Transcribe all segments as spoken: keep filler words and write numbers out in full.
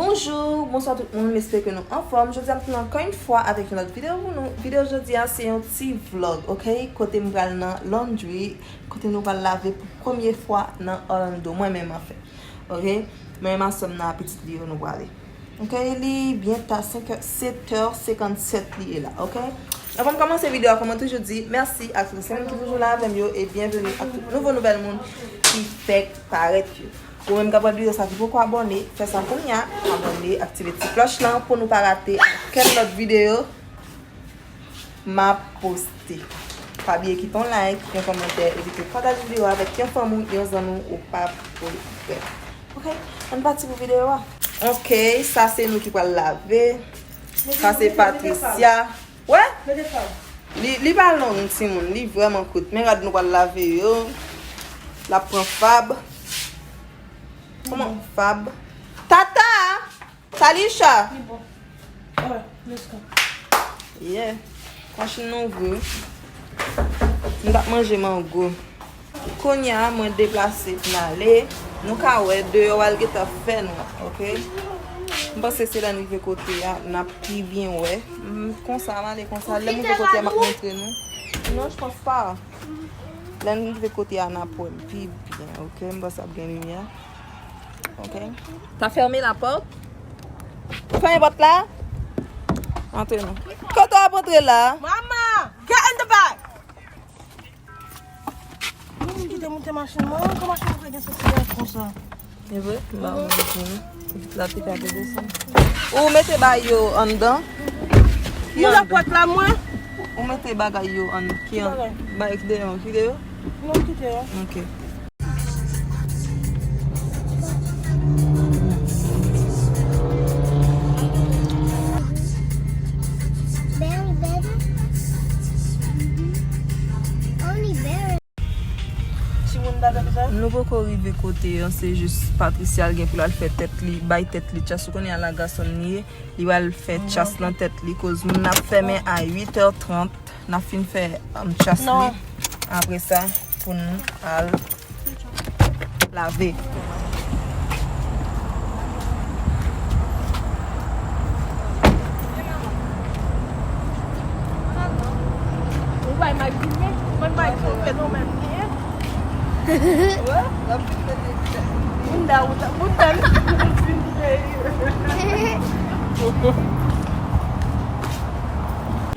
Bonjou, bonswa tout moun, m espere ke nou anfòm. Jodi a m tounen ankò yon fwa avèk yon lòt videyo pou nou. Videyo jodi a se yon ti vlog, ok? Kote m pral nan laundry, kote nou pral lave pou premye fwa nan Orlando, mwen menm anfen. Ok? Mwen menm a sè m nan a pitit li yo nou prale. Ok, li byen ta, senk è, sèt è senkannsèt li ye la, ok? Anvan m kòmanse videyo a, kòm mwen toujou di, mèsi ak tout se moun ki toujou la avè m yo, e byenveni ak tout nouvo nouvèl moun ki fèk parèt yo. Ou menm k ap gade videyo sa ki poko abòne, fè sa kounye a, abòne, aktive ti klòch lan pou nou pa rate okenn lòt videyo m ap poste. Pa bliye kite yon like, yon kòmantè, epi tou pataje videyo a avèk yon fanmi w, yon zanmi w ou pa pou l wè. Ok, ann pati pou videyo a. Ok, sa se nou ki pral lave. Sa se Patricia. Wè? Li, li pa long, timoun. Li vrèman kout. Men gad nou pral lave yo. L ap pran fab. Kòman? Fab. Tata! Talisha! Li bon. Alright, let's go. Yeah. Machin nan ouvri. M t ap manje mango. Kounye a, mwen deplase pou n ale. Nou ka wè, deyò a l gentan fè nwa, ok? M panse se lè n rive kote a, n ap pi byen wè. M, konsa, m ale konsa. Lè m rive kote a, m ap montre nou. Non, je pense pas. Lè n rive kote a, n ap wè l pi byen, ok? M panse ap gen limyè. Ok. T'as fermé la porte? Fèmen pòt la. Antre non. Kote w ap antre la? Mama, get in the back! Mwen kite moute machin mwen, kòman machin mwen fè gen santi konsa? E vre? M pa konn di nou. La te ka te desann. Ou mete bagay yo anndan? Ki anndan? Mwen la pòt la, mwen. Ou mete bagay yo an, ki an, bagay ki deyò, ki deyò? Non, kite yo. Ok. Berry better? Only berry. Timoun pa tande sa? Nou poko rive kote an, se jis Patricia l gen pou l al fè tèt li, bay tèt li chas. Ou konnen a la gason li ye, li pral fè chas nan tèt li, koz nou n ap fèmen a uit è trant. N ap fin fè, um, chas li. Apre sa, pou n al lave. Ou bay Mike filme? Mwen Mike son fenomen li ye. Bunda, bunda, bunda.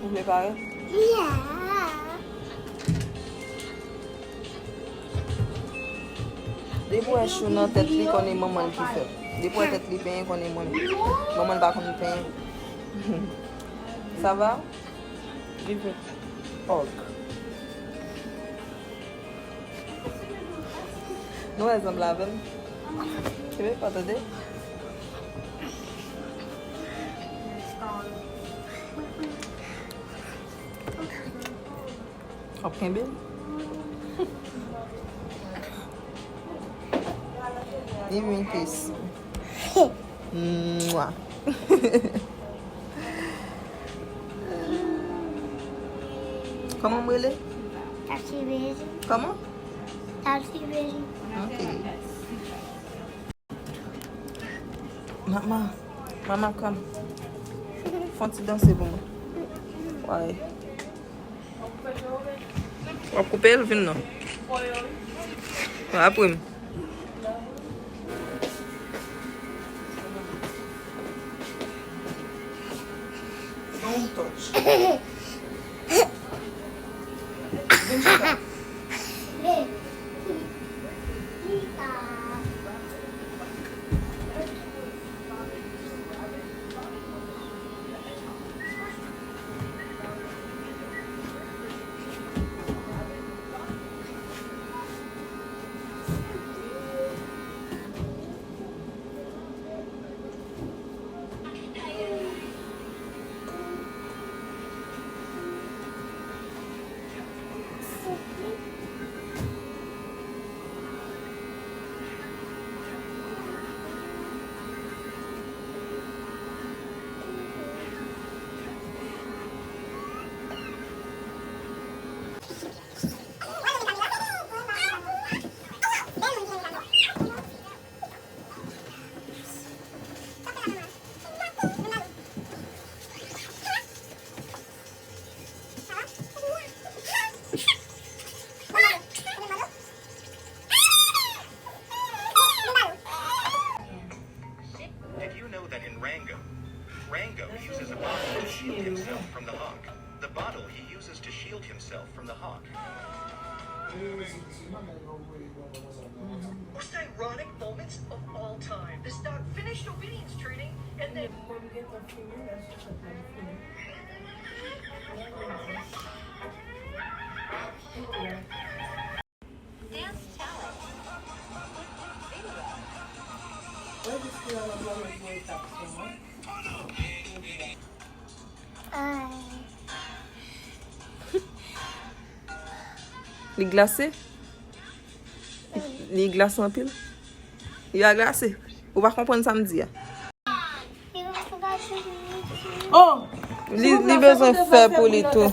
Ou vle pare? Yeah. Depi w wè chou nan tèt li, konnen manman l ki fè l. Depi w wè tèt li penyen, konnen manman, manman l pa konn penyen. Ça va? Viv. Ok. Nou wè zanm la avè m. Kenbe pa tande. W ap kenbe l? Give me kiss. Mwa. Kòman m rele? Taxi Baby. Kòman? Taxi Baby. Ok. Mama, mama, come. Fè yon ti danse pou mwen. Why? W ap koupe l, vin non. Apre m. Don't touch. Vin chita. From the hawk. The bottle he uses to shield himself from the hawk. Most ironic moments of all time. The stock finished obedience training and then Dance challenge. Video. Li glase? Li glase anpil? Li a glase? Ou pa konprann sa m di a? Oh! Li, li bezwen fè pou li tou.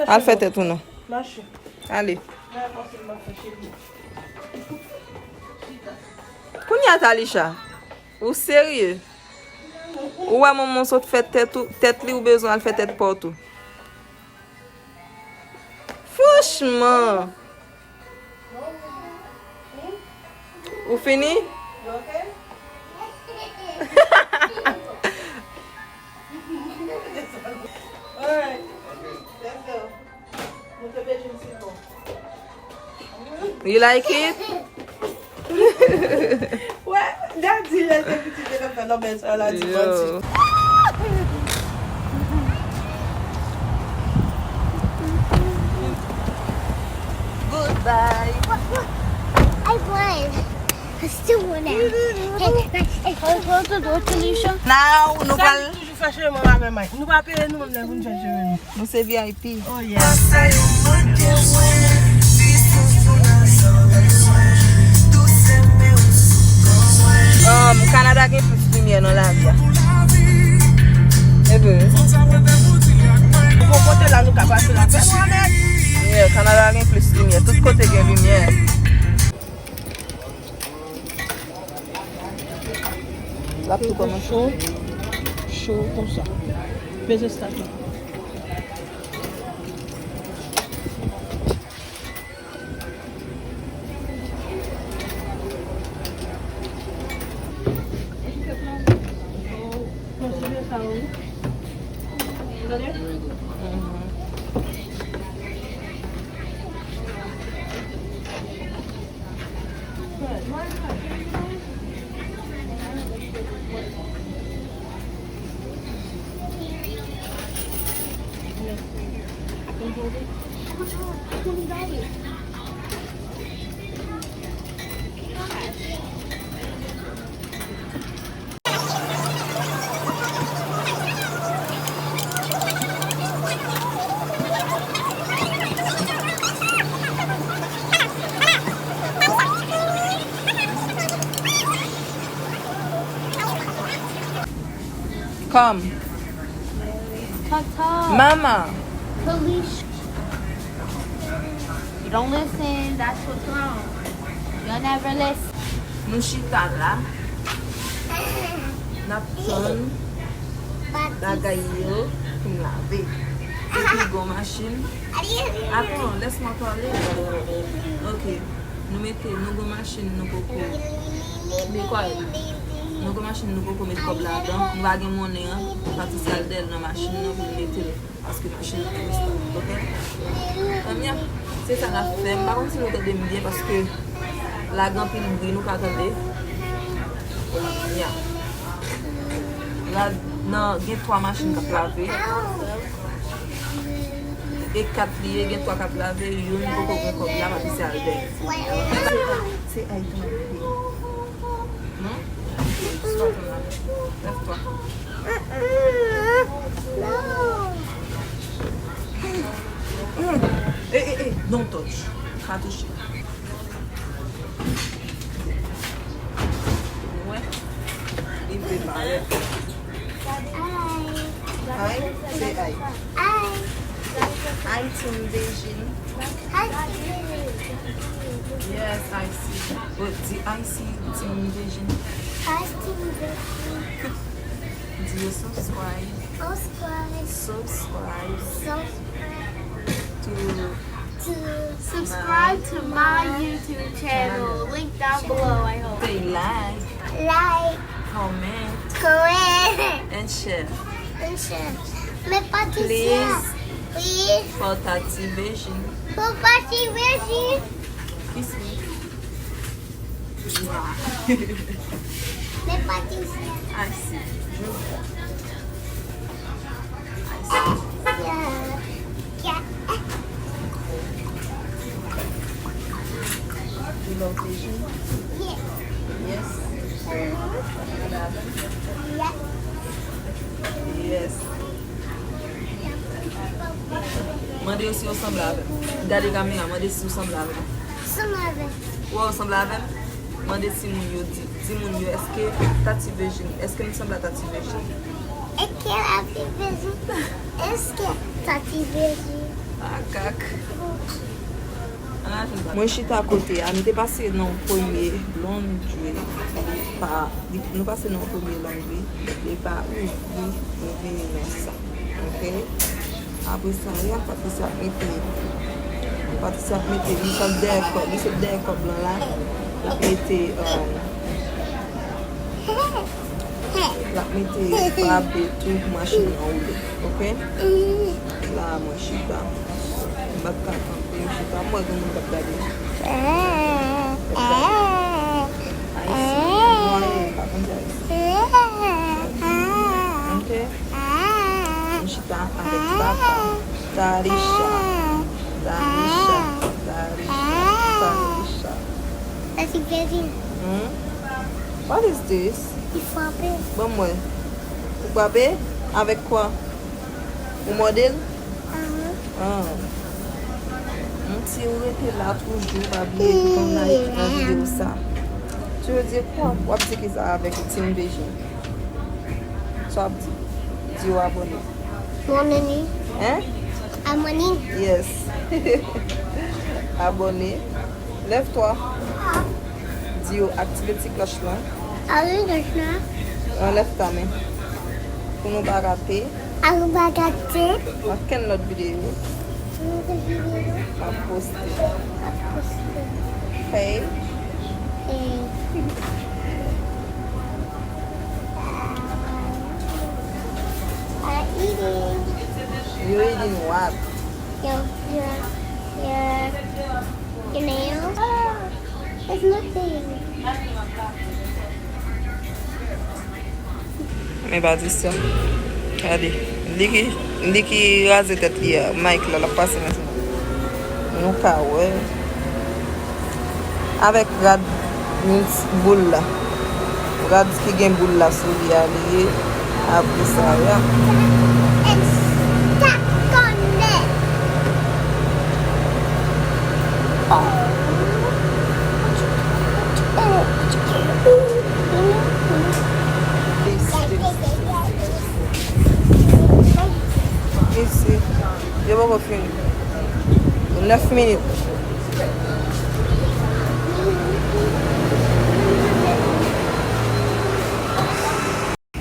Al fè tèt ou non. Mache. Ale. Kounye a Talisha, ou serye? Ou wè manman w sot fè tèt ou, tèt li, ou bezwen al fè tèt pa w tou. Franchman. Ou fini? You like it? Wè, daddy lè l te pitit, te konn fè lòbèy sa la di manti. Yo. Goodbye. I won. I still won it. Hey, hey, hey. Close the door, Tanisha. Now, nou pral. Sa li toujou fè cheve mwen avè Mike. Nou pa peye nou menm lè pou nou fè cheve nou. Nou se V I P. Oh, yeah. Um, Kanada gen plis limyè nan lavi a. Ebyen. Bon kote la nou ka pase la fè mwen nèt. Yeah, Kanada gen plis limyè. Tout kote gen limyè. L ap tou kòmanse cho, cho konsa. Peze start la. Kontinye sa, wi. Tande? Mhm. Come. Tata. Mama. Kalish. You don't listen, that's what's wrong. You never listen. Nou chita la. N ap tann bagay yo fin lave. Epi gon machin. Attends, laisse-moi parler. Ok. Nou mete, nou gon machin, nou poko. Be quiet. Nou gon machin, nou poko met kòb ladan. Nou pa gen monnen an. Patricia al dèyè l nan machin nan pou l mete l. Paske machin nan pi stop, ok? Anmyè, se sa n ap fè. M pa konn si nou tande m byen paske la gen anpil bri, nou ka tande. Anmyè. La, nan, gen twa machin k ap lave. E kat li ye, gen twa k ap lave, youn poko gen kòb la, Patricia al dèyè. Se Aytan. Non? Swa tann la. Lève-toi. Eh, eh, eh, don't touch. Pa touche. Wè. Li vle parèt. Ay, se ay. Ay. Ay, Team Beijing. Yes, I see. But the I see Team Beijing. Hi, Team Beijing. Do you subscribe? Subscribe. Subscribe. Subscribe. To, to subscribe to my YouTube channel. Link down below, I hope. Say like. Like. Comment. Comment. And share. And share. Men Patricia. Please. Wi. For Tati Virgin. For Tati Virgin. Kiss me. Men Patricia. I see. Je vois. I see. Yeah. Yeah. You love Virgin? Yeah. Yes. Uh-huh. You love him? Yeah. Yes. Mande yo si yo sanble avè m. Gade kamera, mande si yo sanble avè m. Sanble avè m. Ou wè yo sanble avè m? Mande timoun yo, di, timoun yo, èske Tati Virgin, èske m sanble a Tati Virgin? Èske Tati Virgin? Èske Tati Virgin? Makak. Mwen chita kote a, nou te pase nan yon premye laundry, li pa, li, nou pase nan yon premye laundry, li pa ouvri, nou vini nan sa, ok? Apre sa, ya, Patricia ap mete, Patricia ap mete, li sot dèyè kòb, li sot dèyè kòb lan la, l ap mete, um, l ap mete frape tou pou machin nan woule, ok? La, mwen chita. M pa t ka kanpe, m chita. M wè gen moun k ap gade. K ap gade. Ayisyen, nwa yo, yo pa konn di Ayisyen. Ok? M chita avèk papa. Tarisha. Tarisha. Tarisha. Tarisha. Tati Virgin. Hmm? What is this? Li frape. Ban m wè. Ou frape? Avèk kwa? Ou mòde l? Ahan. Ah. Monchè, ou rete la toujou, pa bliye ki konn like nan videyo sa. Tu veux dire quoi? W ap di ki sa avèk Team Virgin? Sa w ap di? Di yo abòne. Abòne. Hein? Abòne. Yes. Abòne. Lève-toi. Di yo aktive ti klòch lan. Aktive klòch lan. Anlèv ta men. Pou nou pa rate. Pou nou pa rate. Okenn lòt videyo. Lòt videyo. M ap poste. M ap poste. Hey. Hey. Are eating. You eating what? Your, your, your, your nails? It's nothing. Men Patricia. Gade. Li ki, li ki raze tèt li a. Mic la, l ap pase nan. Nou ka wè. Avèk rad boul la. Rad ki gen boul la sou li a li ye. Apre sa, ya. Isi. Yo poko fini. Nèf minit.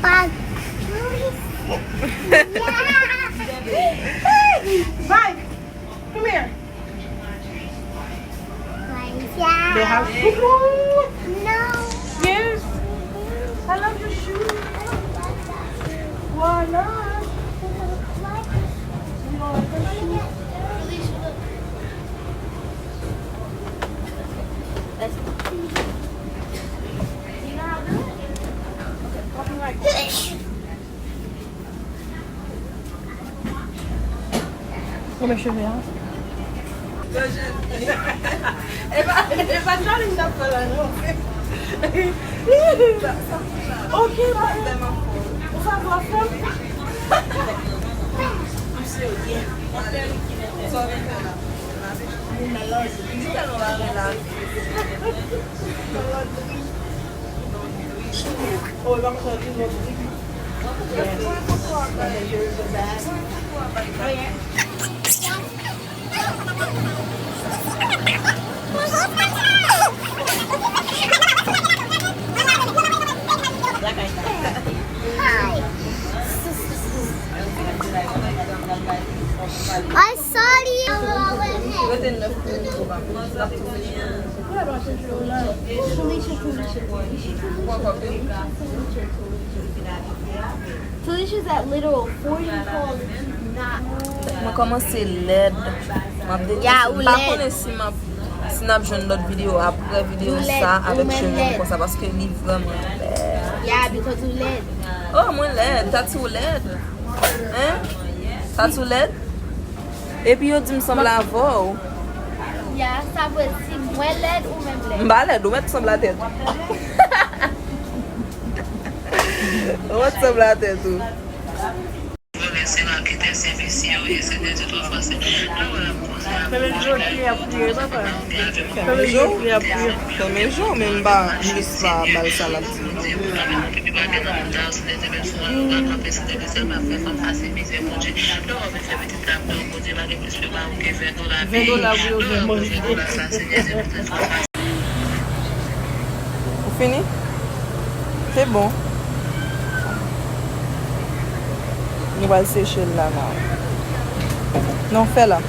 Hey! Mike, come here. They have food. No. Yes. I love your shoes. Why not? You don't like the shoes? Kòman cheve a? E pa, e pa Charline n ap pran la, non. Ok, ok. Ou sa vwa fèm? Misye, yeah. Moun nan lòd. Li tèlman pa gen lavi. Oh, laundry, laundry. Yes. Laundry is the best. Hi. I saw you. Felicia's at literal forty calls, not. Mwen kòmanse lèd. M ap de- Ya, ou m pa lèd. Konnen si m ap, si n ap jwenn lòt videyo apre videyo sa avèk cheve m konsa, paske li vrèman lèd. Ya, because ou lèd. Oh, mwen lèd. Tati, ou lèd? Hein? Tati, ou lèd? Epi yo di m sanble avè w. Ya, sa vle di mwen lèd ou menm lèd? M pa lèd, ou mèt sanble a tèt ou. Ou mèt sanble a tèt ou. Vòlè se raketè, se visye yo ye, se de di twa fwa se. Lè w wè l ap koze avè w, Fèmen je w, kri ap kriye, papa. Fèmen je w, kri ap kriye. Fèmen je w, men m pa, m jis pa ba l sa l ap di. Ven dola pou yo fè manje. Ou fini? Se bon. Nou pral seche l la, nan. Non, fè la.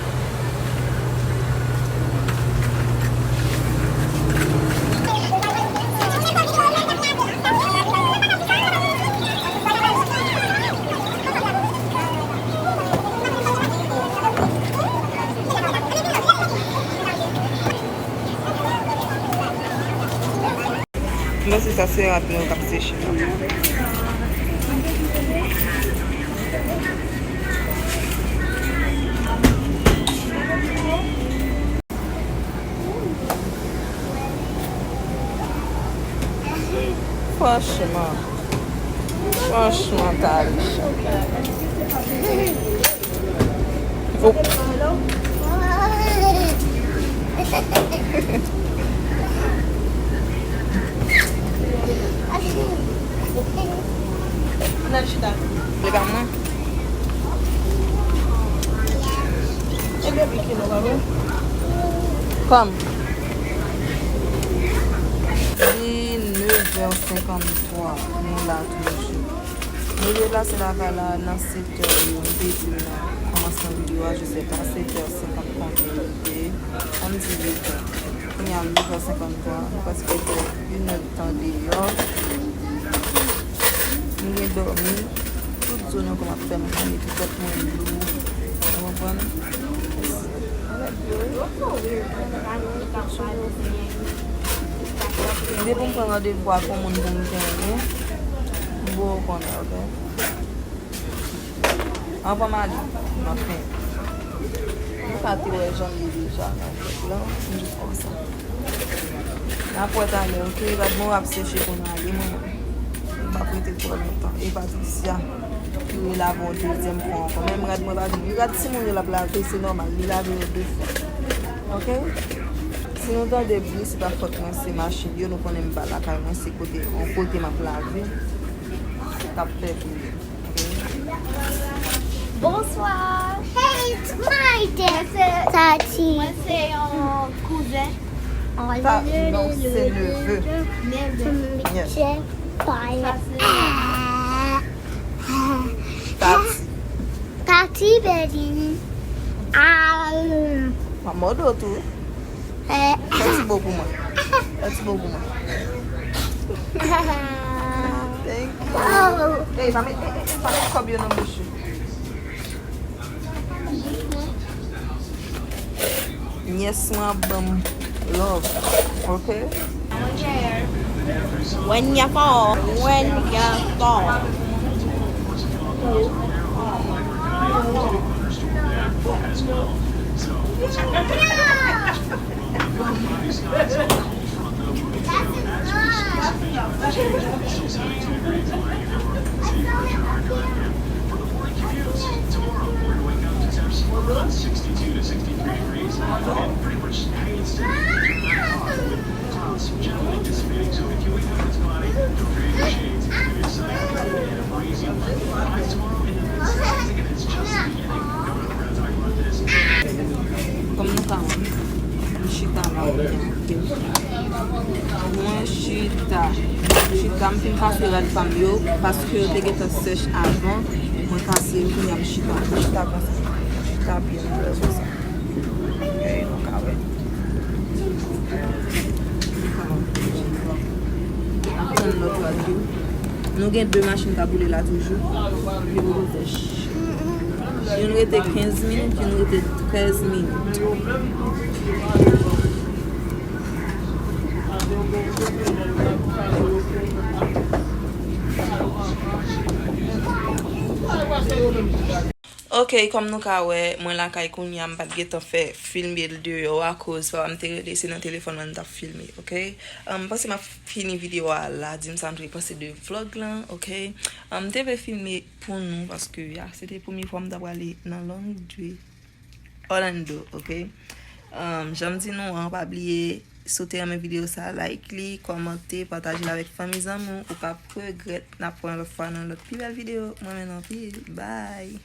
M panse sa se rad nou k ap seche la. Franchman. Franchman, Talisha. Oh. Li pa mwen. Kòm. Li nevè senkanntrwa, nou la toujou. Nou deplase lakay la nan sèt è, yo, m te di w nan kòmansman videyo a, je sais pas, sèt è senkant konbyen li te, ann di uit è. Kounye a, li fè senkanntwa, nou prèske fè inèdtan deyò. M gen dòmi, tout zo nan kò m ap fè m mal, epi tèt mwen lou. Ou konprann? Depi m pran randevou ak yon moun pou m genyen, m bo w konnen, oke? Anvan m ale, m ap fè. Nou ka te wè jan m ye deja nan vlòg lan, m jis konsa. N ap wè talè, oke? Rad mwen ap seche pou n ale, mwen menm. M p ap rete twò lontan. E Patricia, ki rele avè yon dezyèm fwa ankò. Menm rad mwen pa vini. Rad timoun yo l ap lave, se nòmal. Li lave yo de fwa. Oke? Si nou tande bri, se pa fòt mwen, se machin yo. Nou konnen m pa lakay mwen, se kote, yon kote m ap lave. K ap fè bri. Bonsoir. Hey, it's my dad. Mwen se, Tati. Mwen se yon kouzen. Oh, ta, non, se neveu. Neveu. Yes. Sa se Tati. Tati, baby. Ah. Mwen mòde w tou. Fè ti bo pou mwen. Fè ti bo pou mwen. Thank you. Ey, pa met, ey, ey, pa met kòb yo nan bouch ou. Nyès mwen ap ban m love. Oke? When you fall, when you fall. Kòm nou ka wè, m chita la byen anpil. Mwen chita, m chita, m fin pase rad pa m yo, paske yo te gentan sèch avan. Mwen kase yo, kounye a m chita, m chita konsa. M chita byen, m lè konsa. E nou ka wè. N ap tann lòt la tou. Nou gen de machin k ap boule la toujou. Youn rete kenz minit, youn rete trèz minit. Ok, kòm nou ka wè, mwen lakay kounye a, m pa t gentan fè filme l deyò akoz papa m te rele, se nan telefòn mwen m t ap filme, ok? Um, m panse m ap fini videyo a la, di m sa m te panse de vlog lan, ok? Um, m te vle filme pou nou, paske ya, se te premye fwa m t ap prale nan Longview, Orlando, ok? Um, jan m di nou an, pa bliye, si w te renmen videyo sa, like li, kòmante, pataje l avèk fanmi zanmi w, ou p ap regrèt, n ap wè yon lòt fwa nan lòt pi bèl videyo, m renmen nou anpil, bye!